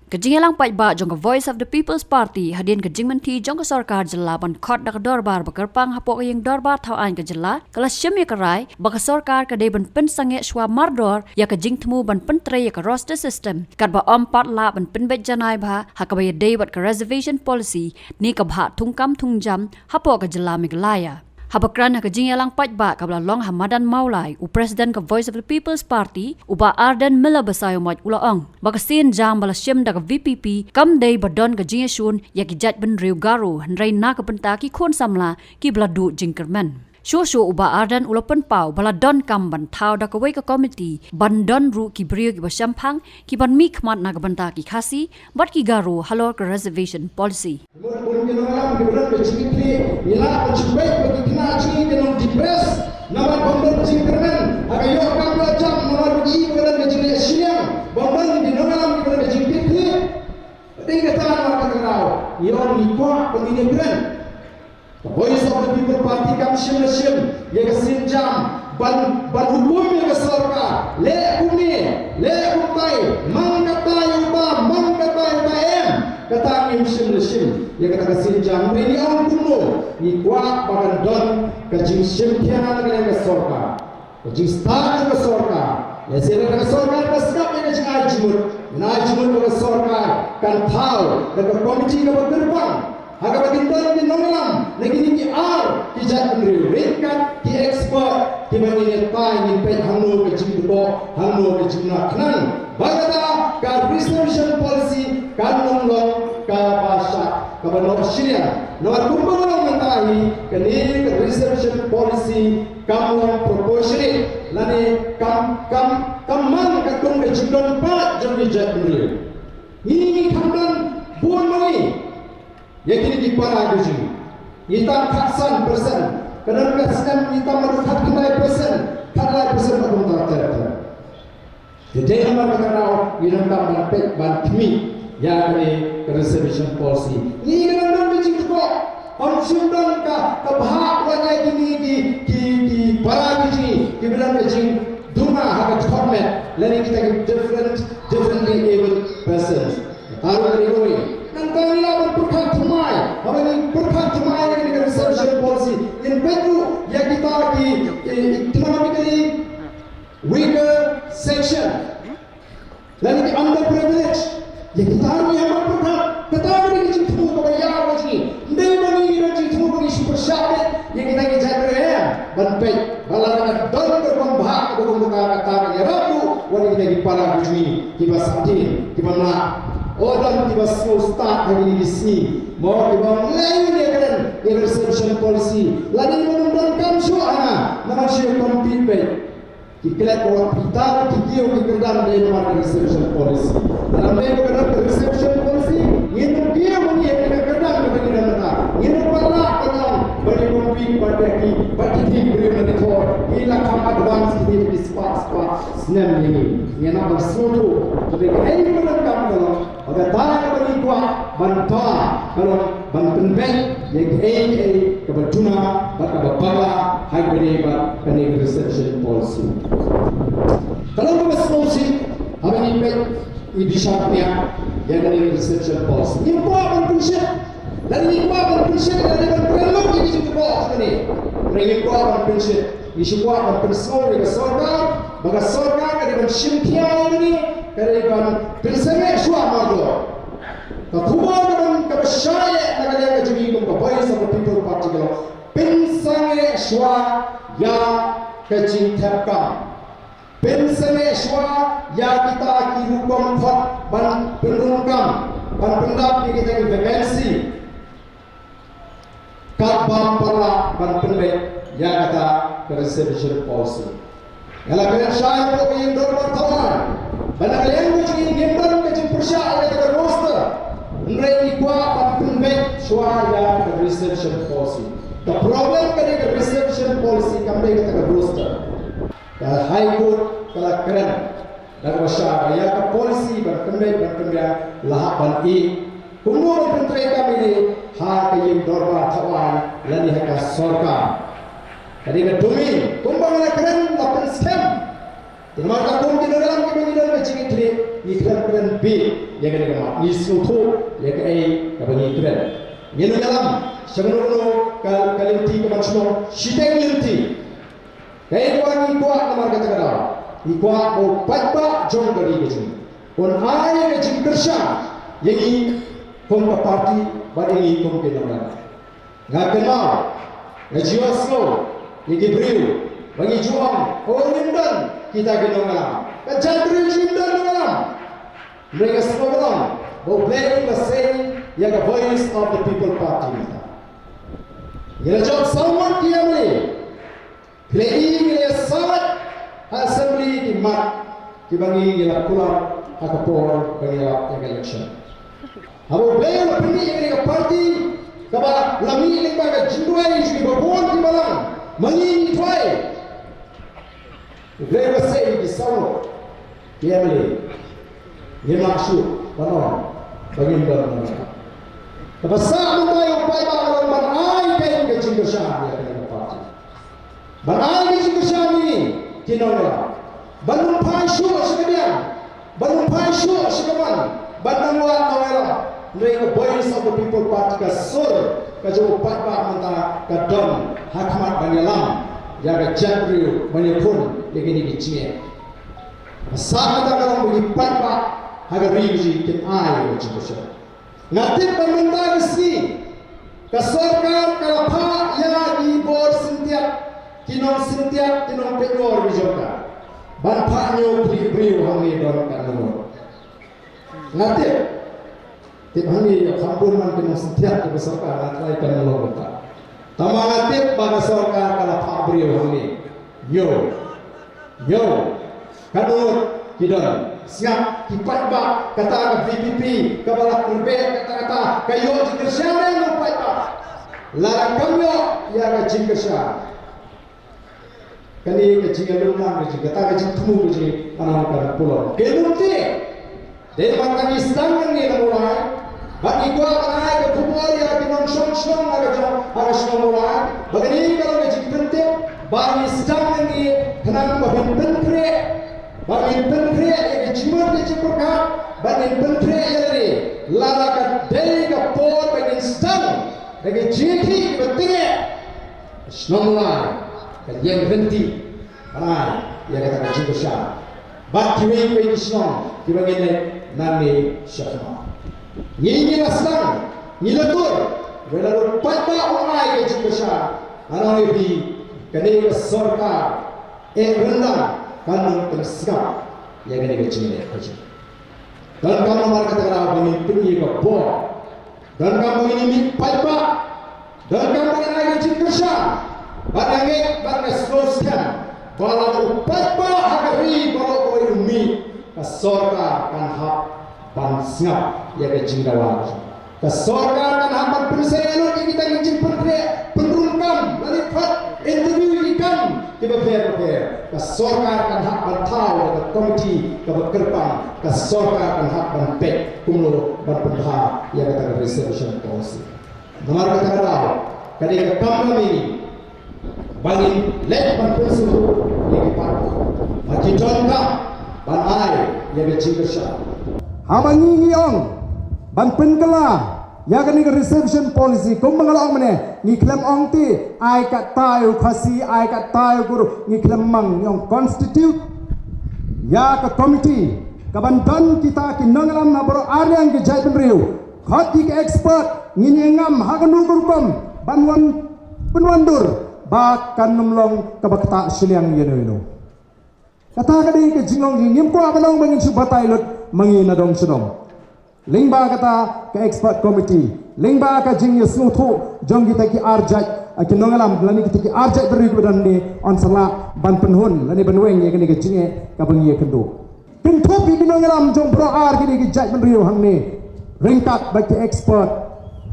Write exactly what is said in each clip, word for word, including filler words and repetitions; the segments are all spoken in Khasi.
Ka jingïalang paidbah jong ka Voice of the People's Party hadien ka jingmynti jong ka sorkar jylla ban khot da ka dorbar ba kyrpang hapoh ka ïing dorbar thaw aiñ ka jylla, ka la shim ïa ka rai ba ka sorkar ka dei ban pynsangeh shuwa mardor ïa ka jingthmu ban pyntrei ïa ka roster system, katba ym pat lah ban pynbeit janai bha ha kaba ïadei bad ka reservation policy ne ka bhah thungkam thungjam hapoh ka jylla Meghalaya. Haba kren ha ka jingïalang paidbah kaba la long ha madan Mawlai, u President ka Voice of the People's Party, u Bah Ardent Miller Basaiawmoit, u la ong ba ka sienjam ba la shim da ka V P P kam dei ba don ka jingïashun ïa ki jaitbynriew Garo, hynrei na ka bynta ki khun samla kiba la duh jingkyrmen. Shuh shuh u Bah Ardent u la pynpaw ba la donkam ban thaw da kawei ka komiti ban don ruh ki briew kiba shemphang kiban mihkhmat na ka bynta ki Khasi bad ki Garo halor ka reservation policy. Bun bun ki nongïalam kiba don ka jingkitkhlieh, ngi lah ban shu beit ba ki khynnah jong ngi ki nang depress namar bym don jingkyrmen ha ka ïoh kam ïoh jam, namar ba ki kiba don ka jingleh shiliang, bym don ki nongïalam kiba don ka jingkitkhlieh. Dei kata namar kata ka daw ngi ong ngi kwah ba ngin ïakren. Ka Voice of the People Party kam shym la shim ïa ka sienjam ban, ban hukum ïa ka sorkar, leh kumne, leh kumtai, mang katai uta, mang katai uta, em. Kata ngim shym la shim ïa kata ka sienjam. Hynrei ngi ong kumno, ngi kwah ba kan don ka jingshim khia na ka liang ka sorkar. Ka jingstad jong ka sorkar, lehse lada ka sorkar ka sngap ïa ka jingai jingmut, ngan ai jingmut ba ka sorkar kan thaw da ka komiti kaba kyrpang ha kaba kin don ki nongïalam na kine ki ar ki jaitbynriew, ryngkat ki expert kiba ngin ïatai, ngin peit hangno ka jingdukok, hangno ka jingmyntoi, khnang ba kata ka reservation policy kan ym long kaba shah, kaba noh shiliang. Namar kumba nga ong mynta hi, kane ka reservation policy kam long proportionate lane kam, kam, kam mang katkum ka jingdon palat jong ki jaitbynriew. Ngi, ngi kham don bun ma ngi ïa kine ki para ki jong ngi. Ngi tang khatsan percent, ka don ka snem ngi tang haduh khatkhyndai percent, khatlai percent ba kumta ter ter. Te dei namar kata ka daw ngi donkam ban peit ban khmih ïa kane ka reservation policy. Ngi, ngi donkam ka jingthoh, ym shym don ka, ka bhah wat ïa kine ki, ki, ki para ki jong ngi kiba don ka jingduna ha ka thohmet lane kita ki different, differently abled persons. Ka ruh ka dei kawei. Nangta ngi lah ban pyrkhat thymmai, haba ngi pyrkhat thymmai ïa kane ka reservation policy, ngin peit ruh ïa kita ki, ki economically weaker section lane ki underprivileged. Ïa kita ruh ngi hap ban pyrkhat. Kata ka dei ka jingthmu kaba ïar ka jong ngi. Ym dei ba ngi don jingthmu ba ngi shu pyrshah beit ïa kita ki jaitbynriew, ban peit ba lada ka don ka rukom bhah kaba kum kata, kata ka ïarap ruh wat ïa kita ki para ki jong ngi kiba sahtien, kiba mlak. O don kiba sngew stad ha kine ki sngi, mo, kiba ong lei ïa kren ïa ka reservation policy. Lada ïa ba ym donkam shuh hana, namar shu compete beit. Ki klet ba wat pynhiar ki kiew ki kyrdan dei namar ka reservation policy. Lada ym dei ba ka don ka reservation policy, ngin ym kiew ma ngi ha ka kyrdan kaba ngi don mynta. Ngin ym pat lah ban ong ba ngi compete bad ki, bad ki briew na dithor. Ki la kham advance ki dei ki spah spah snem ïa ngi. Ngi hap ban sngewthuh ba dei kaei kaba donkam ka long. Bad kata kaba ngi kwah ban, ban, ban pynbeit ïa kaei kaei kaba duna bad kaba bakla ha kaba ïadei bad kane ka reservation policy. Ka long kaba sngewsih haba ngi peit, ngi bishar ïa kane ka reservation policy. Ngi kwah ban pynshit, lada ngi kwah ban pynshit, lada ngi kwah ban pynlut ïa ka jingtbok jong kane. Hynrei ngi kwah ban pynshit. Ngi shu kwah ban pynsngew ïa ka sorkar ba ka sorkar ka dei ban shim khia ïa kane, ka dei ban pynsangeh shuwa mardor. Ka khubor kaba, kaba shai eh na ka liang ka jong ngi kum ka Voice of the People Party ka long pynsangeh shuwa ïa ka jingthep kam. Pynsangeh shuwa ïa kita ki rukom khot ban pynrung kam, ban pyndap ïa kita ki vacancy. Katba ym pat lah ban pynbeit ïa kata ka reservation policy. Nga la kren shai hapoh ka ïing dorbar thaw aiñ ba na ka liang ka jong ngi ngim don ka jingpyrshah ïa kata ka roster. Hynrei ngi kwah ban pynbeit shuwa ïa ka reservation policy. Ka problem ka dei ka reservation policy, kam dei kata ka roster. Ka High Court ka la kren da kaba shai ba ïa ka policy ban pynbeit ban pynbiang la hap ban ïeh kumno ban pyntreikam ïa lade ha ka ïing dorbar thaw aiñ lane ha ka sorkar. Ka dei ka domain, kumba nga la kren, la pynskhem. Te namar kata kum ki nongïalam ki Ngi don ka jingkitkhlieh, ngi kren kren beit ïa kane ka mat, ngi sngewthuh ïa kaei kaba ngi kren. Ngin ïalam sha kano kano ka, ka lynti ka ban shnong, shiteng lynti. Kaei kaba ngi kwah namar kata ka daw, ngi kwah ba u paidbah jong ka ri ka jong ngi un ai ka jingkyrshan ïa ngi kum ka party bad ïa ngi kum ki nongïalam. Nga kynmaw, nga ju ïohsngew ïa ki briew ba ngi ju ong, o, ngim don kita ki nongïalam. Ka jaitbynriew jong ngi ngim don nongïalam. Hynrei nga sngewbha ba U Blei u la sei ïa ka Voice of the People Party mynta. Ngi la jop saw ngut ki M L A. Phi la i ngi la ïasaid ha assembly ki mat kiba ngi, ngi la kular ha ka por ba ngi la ïalap ïa ka election. Haba U Blei u la pyni ïa kane ka party kaba la mih lyngba ka jingduwai jong ki babun ki balang, ma ngi ngi duwai. U Blei u la sei ïa ki saw ngut ki M L A. Ngim lah shuh ban ong ba ngim don nongïalam. Kaba sah mynta ïa u paidbah ka long ban ai kein ka jingkyrshan ïa kane ka party. Ban ai ka jingkyrshan ïa ngi ki nongïalam. Ban ym phai shuh sha ka diang, ban ym phai shuh sha ka mon, ban nang wad nongïalam. Hynrei ka Voice of the People Party, ka sur ka jong u paidbah mynta ka don ha khmat ban ïalam ïa ka jaitbynriew, ban ïakhun ïa kine ki jingeh. Ka sah kata ka long ba ki paidbah ha ka ri ka jong ngi kin ai ka jingkyrshan. Nga tip ba mynta ka sngi ka sorkar ka la phah ïa ki bor syntiat, ki nong syntiat, ki nong pynïor ki jong ka, ban phah ñiew khlieh briew hangne don katno. Nga tip, tip hangne ïa kham bun man ki nong syntiat ki ba sorkar, nga trai kan long mynta. Tangba nga tip ba ka sorkar ka la phah briew hangne. Ñiew. Ñiew. Katno ki don. Sngap ki paidbah, kata ka V P P kaba la kyrpad, kata kata ka ïoh jingkyrshan ïa u paidbah. Lada kam ïoh ïa ka jingkyrshan, kane ka jingïalum lang ka jing, kata ka jingthmu ka jing, ana ka pulom. Ka lum te. Dei ba ka ngi sdang ngi na Mawlai, ba ngi kwah ban ai ka khubor ïa ki nongshong shnong ha ka jong, ha ka shnong Mawlai, ba kane ka long ka jingpyntip, ba ngi sdang ngi khnang ba ngin pynkhreh, ba ngin pynkhreh ïa ka jingmut ka jingpyrkhat, ba ngin pynkhreh ïa lade, lada ka dei ka por ba ngin sdang da ka jingïakhih ba tyngeh. Shnong Mawlai ka ïeng ryntih ban ai ïa kata ka jingkyrshan bad kiwei kiwei ki shnong kiba ngin leit nangne shakhmat. Ngi ngi la sdang, ngi la tur, wei la ruh paidbah u ai ka jingkyrshan. Nga ong ïa phi, kane ka sorkar eh ryndang kan ym pynsngap ïa kane ka jingeh ka jong. Donkam namar kata ka daw ba ngin pyni ka bor. Donkam ba ngin ïa mih paidbah. Donkam ba ngin ai ka jingkyrshan. Bad nga ngeit bad nga sngewskhem ba lada u paidbah ha ka ri baroh kawei u mih, ka sorkar kan hap ban sngap ïa ka jingdawa. Ka sorkar kan hap ban pynsyrïa lut ïa kita ki jingpynkhreh, pynrung kam, lane phah interview ïa ki kam kiba pher bapher. Ka sorkar kan hap ban thaw ïa ka komiti kaba kyrpang. Ka sorkar kan hap ban peit kumno ban pynbha ïa kata ka reservation policy. Namar kata ka daw ka dei ka kam ka mini ba ngin leit ban pynsngewthuh ïa ki party ba ki donkam ban ai ïa ka jingkyrshan. Haba ngi ngi ong ban pynkylla ïa kane ka reservation policy, kumba nga la ong mynne, ngi khlem ong te ai katta ïa u Khasi, ai katta ïa u Garo, ngi khlem mang, ngi ong constitute ïa ka komiti kaban don kita ki nongïalam na baroh ar liang ki jaitbynriew. Khot ïa ki expert, ngin ïa ngam ha kano ka rukom ban wan pynwandur ba kan ym long kaba ktah shiliang ïano ïano. Kata ka dei ka jinglong jong ngi, ngim kwah ban ong ba ngin shu batai lut ma ngi na dong shnong. Lyngba kata ka expert committee, lyngba ka jingïasngewthuh jong kita ki ar jait, ah, ki nongïalam lane kita ki ar jaitbynriew kiba don hangne, yn sa lah ban pynhun lane ban weng ïa kane ka jingeh kaba ngi ïakynduh. Kynthup ïa ki nongïalam jong baroh ar kine ki jaitbynriew hangne ryngkat bad ki expert,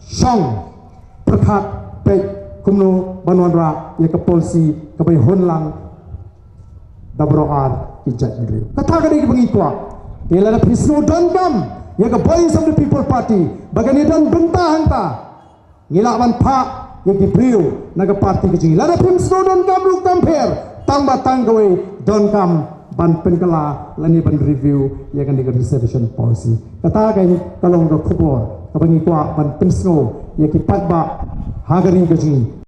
shong pyrkhat peit kumno ban wanrah ïa ka policy kaba ïahun lang da baroh ar ki jaitbynriew. Kata ka dei kaba ngi kwah. Te lada phi sngew donkam ïa ka Voice of the People Party ba kan ïa don bynta hangta, ngi lah ban phah ïa ki briew na ka party ka jong ngi. Lada phim sngew donkam ruh kam pher, tang ba tang kawei, donkam ban pynkylla lane ban review ïa kane ka reservation policy. Kata ka ka long ka khubor kaba ngi kwah ban pynsngew ïa ki paidbah ha ka ri ka jong ngi.